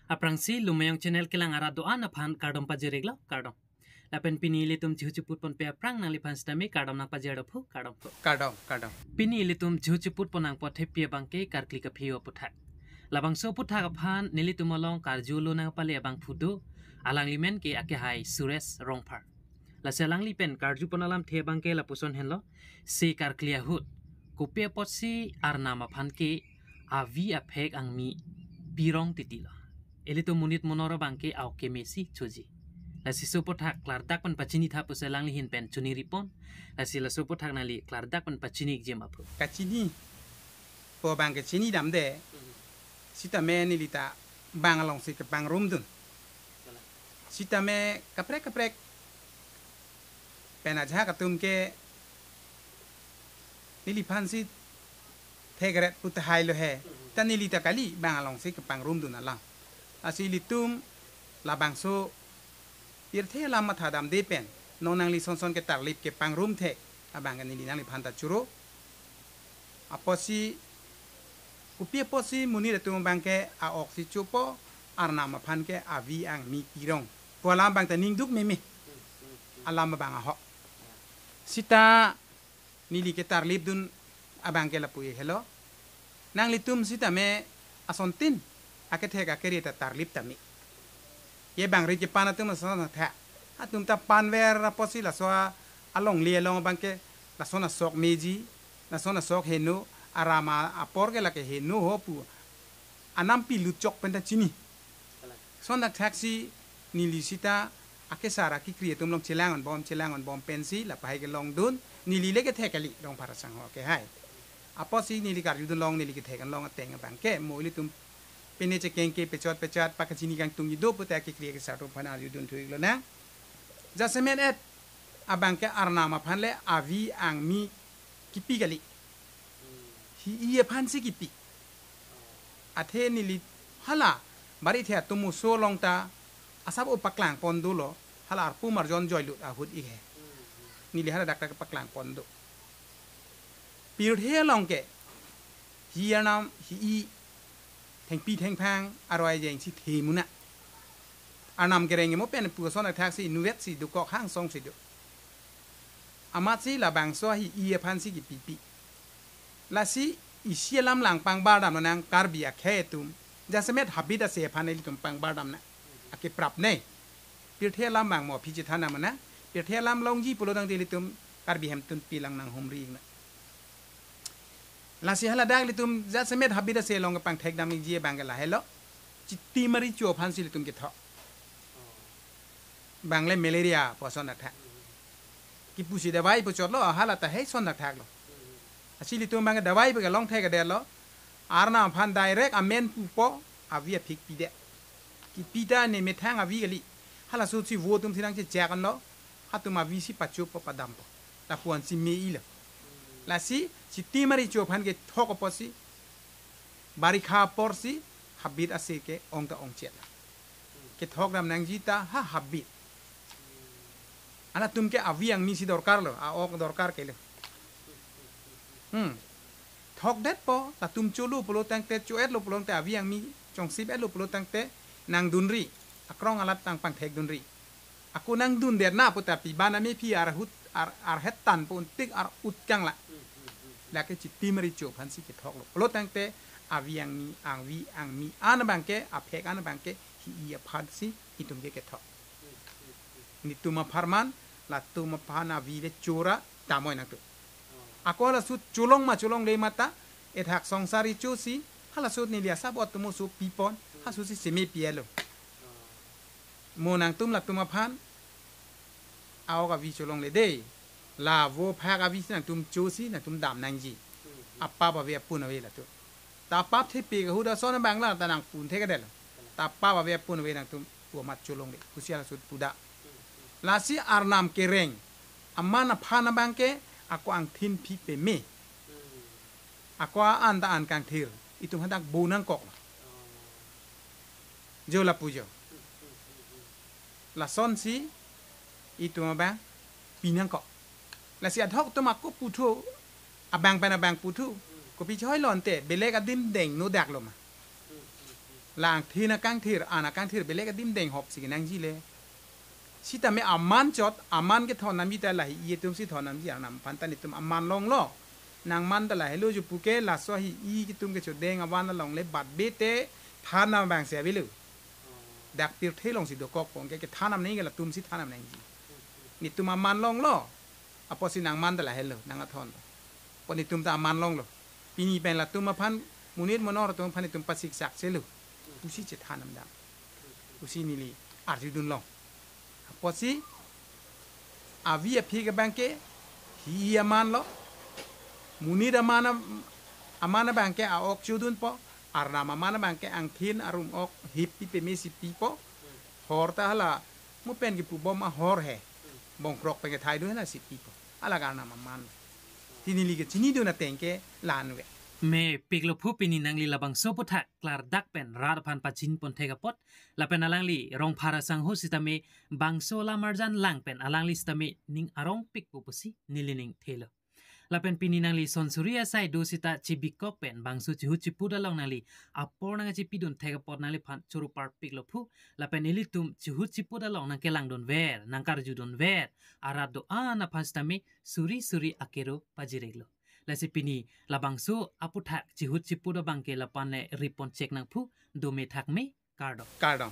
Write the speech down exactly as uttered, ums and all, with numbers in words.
Aphrangsi Lumayong Channel kelang arat do-an aphan kardom pajir-iklo, kardom. Lapen pini ilitum chihu chiput ponpe aphrang nangliphan sitame kardom nangpajir dophu, kardom. Kardom, kardom. Pini ilitum chihu chiput pon nangpo thepi abangke karkli kaphi aputhak. Labangso aputhak aphan nelitum along karjulo nangpale abangphu do, alangli men ke akehai Suresh Rongphar. Lasi alangli pen karju pon alamthe abangke lapuson henlo, se karkli ahut, kopi apotsi Arnam aphan ke avi aphek angmi pirong titilo. Ilitum monit monor abangke auk kemesi choji. Lasi laso aputhak klardak pen pachinitha pusi alangli ahin pen choningri pon. Lasi laso aputhak nangli klardak pen pachini-ikji ma aphu. Kachinipo abangke chinidamde. Sitame neli ta bang alongsi kepangrumdun. Sitame kaprek kaprek pen ajahak atum ke neliphansi thekret pu tahai lo he. Ta neli ta kali bang alongsi kepangrumdun alam. Lasi ilitum labangso pirthe alam mathadamde pen non nangli sonson ketarlip kepangrum thek abangke neli nangliphan ta choro. Apotsi, kopi apotsi monit atum abangke aoksi chopo, Arnam aphan ke avi angmi pirong pu alam abang ta ningduk meme. Alam abang ahok. Sita neli ketarlipdun abangke lapu-i helo. Nanglitum sitame asontin akethek akere ta tarlip tame. Ye bang ri kepan atum ason tha. Atum ta panver apotsi laso alongle along abangke lason asok meji, lason asok heno, aram apor ke lake heno ho pu anampi lutchok pen ta chini. Son thakthak si neli sita akesar akekri atum along chelang-onbom, chelang-onbom pensi lapahai kelongdun, neli le kethek kali Rongphar asangho akehai. Apotsi neli karjudun long, neli kethek-an long ateng abangke mo ilitum pine chekengke pechot pechot pakachini kangtungji do pute akekri akesar atum aphan arjudun thu-ik lonang. Jasemet-et abangke Arnam aphan le avi angmi kipi kali. Hi-i aphansi kipi. Athe neli hala barithe atum oso along ta asap o paklang pon dolo, hala arpu marjon joilut ahut-ik he. Neli hala dak dak paklang pon do. Pirthe along ke hi Arnam hi-i thengpi thengphang aroi jengsi the muna. Arnam kereng mo pen pu ason athak si inutvet si dokok hangsong si do. Amatsi labangso hi-i aphansi kipipi. Lasi isi alam lang pangbardam nang Karbi akhei atum. Jasemet habit ase aphan ilitum pangbardam na. Akeprap ne. Pirthe alam bang mo aphi chethan na mena. Pirthe alam longji pulo tangte ilitum Karbi hem tunpi lang nanghumri na. Lasi hala dak ilitum jasemet habit ase along kepangthekdam-ikji abangke lahelo. Chiti mari cho aphansi ilitum kethok. Bang le malaria pu ason thakthak. Kipusi davai pu chotlo, hala ta hei son thakthak lo. Lasi ilitum bang davai pu kelong thekdet lo. Arnam aphan direct amen pupo, avi aphek pidet. Kipi ta ne methang avi kali. Halaso si vo atum si nangchechak-an lo. Hatum avi si pachopo padampo. Lapu-an si me-i lo. Lasi chiti mari cho aphan kethok apotsi barikha aporsi habit ase ke ong ta ongchet. Kethokdam nangji ta ha habit. Halatum ke avi angmi si dorkar lo, aok dorkar ke lo. Hmm. Thokdetpo, latum cholo pulo tangte, cho-etlo pulo tangte, avi angmi chongsip-etlo pulo tangte, nangdunri, akrong alat nangpangthekdunri. Ako nangdundet na pu ta pi ban amephi arhut, ar, arhet tan pu untik ar-ut kangla. Lake chiti mari cho aphansi kethoklo. Pulo tangte avi angmi, avi angmi an abangke, aphek an abangke, hi-i aphansi itum ke kethok. Netum apharman, latum aphan avi le chora, damnoi nangtum. Ako laso cholong ma cholongle ma ta, ethak songsar icho si, halaso neli asap atum oso pipon, halaso si seme pi-etlo. Mo nangtum latum aphan, aok avi cholongle de. La vo phak avi si nangtum cho si, nangtum dam nangji. Apap ave apun ave latum. Ta apap thepi ke ahut ason bang la ta nangpun thekdet lo. Ta apap ave apun ave nangtum pu amat cholongle. Kusi halaso puda. Lasi Arnam kereng. Aman aphan abangke ako angthin phi peme. Ako an ta an kangthir. Itum hadak bo nangkok. Jo lapu jo. Lasonsi itum abang pi nangkok. Lasi adhok atum ako puthu, abang pen abang puthu. Kopi choi lonte, belek adim dengno dak lo ma. Lang thin akangthir, an akangthir belek adim denghop si kenangji le. Sitame aman chot, aman kethon namji ta lahei-i atum si thon namji, Arnam aphan ta netum aman longlo. Nangman ta lahelo ju puke, laso hei-i atum kechodeng avan along le batbe te than nam abang si avelo. Dak pirthe along si dokok pon ke kethan nam nangji ke latum si than nam nangji. Netum aman longlo. Apotsi nangman ta lahelo, nang athon. Apot netum ta aman longlo. Pini pen latum aphan, monit monor atum aphan netum pasiksak selo. Pusi chethan nam dam. Pusi neli arjudun long. Apotsi avi aphik abang ke hei-i aman lo. Monit aman am-, aman abang ke a-ok chodunpo. Arnam aman abang ke angthin arum ok hip pi peme si pipo. Hor ta hala mo pen kepubom ahor he. Bongkrok pen kethai do hena si pipo. Ala ke Arnam aman. Ti neli kechinidun ateng ke la-an ave. Mepiklo phu, pini nangli labangso aputhak klardak pen rat aphan pachin pon thek apot. Lapen alangli Rongphar asangho sitame bangso lamarjan lang pen alangli sitame ning arongpik pu pusi nelining thelo. Lapen pini nangli son suri asai do sita chibikok pen bangso chihut chiput along nangli apor nangchipidun thek apot nangliphan choro parpiklo phu. Lapen ilitum chihut chiput along nangkelangdun ver, nangkarjudun ver arat do-an aphan sitame suri suri akero pajireklo. Lasi pini labangso aputhak chihut chiput abang ke lapu-an le ripon chek nang phu, dome thakme, kardom. Kardom.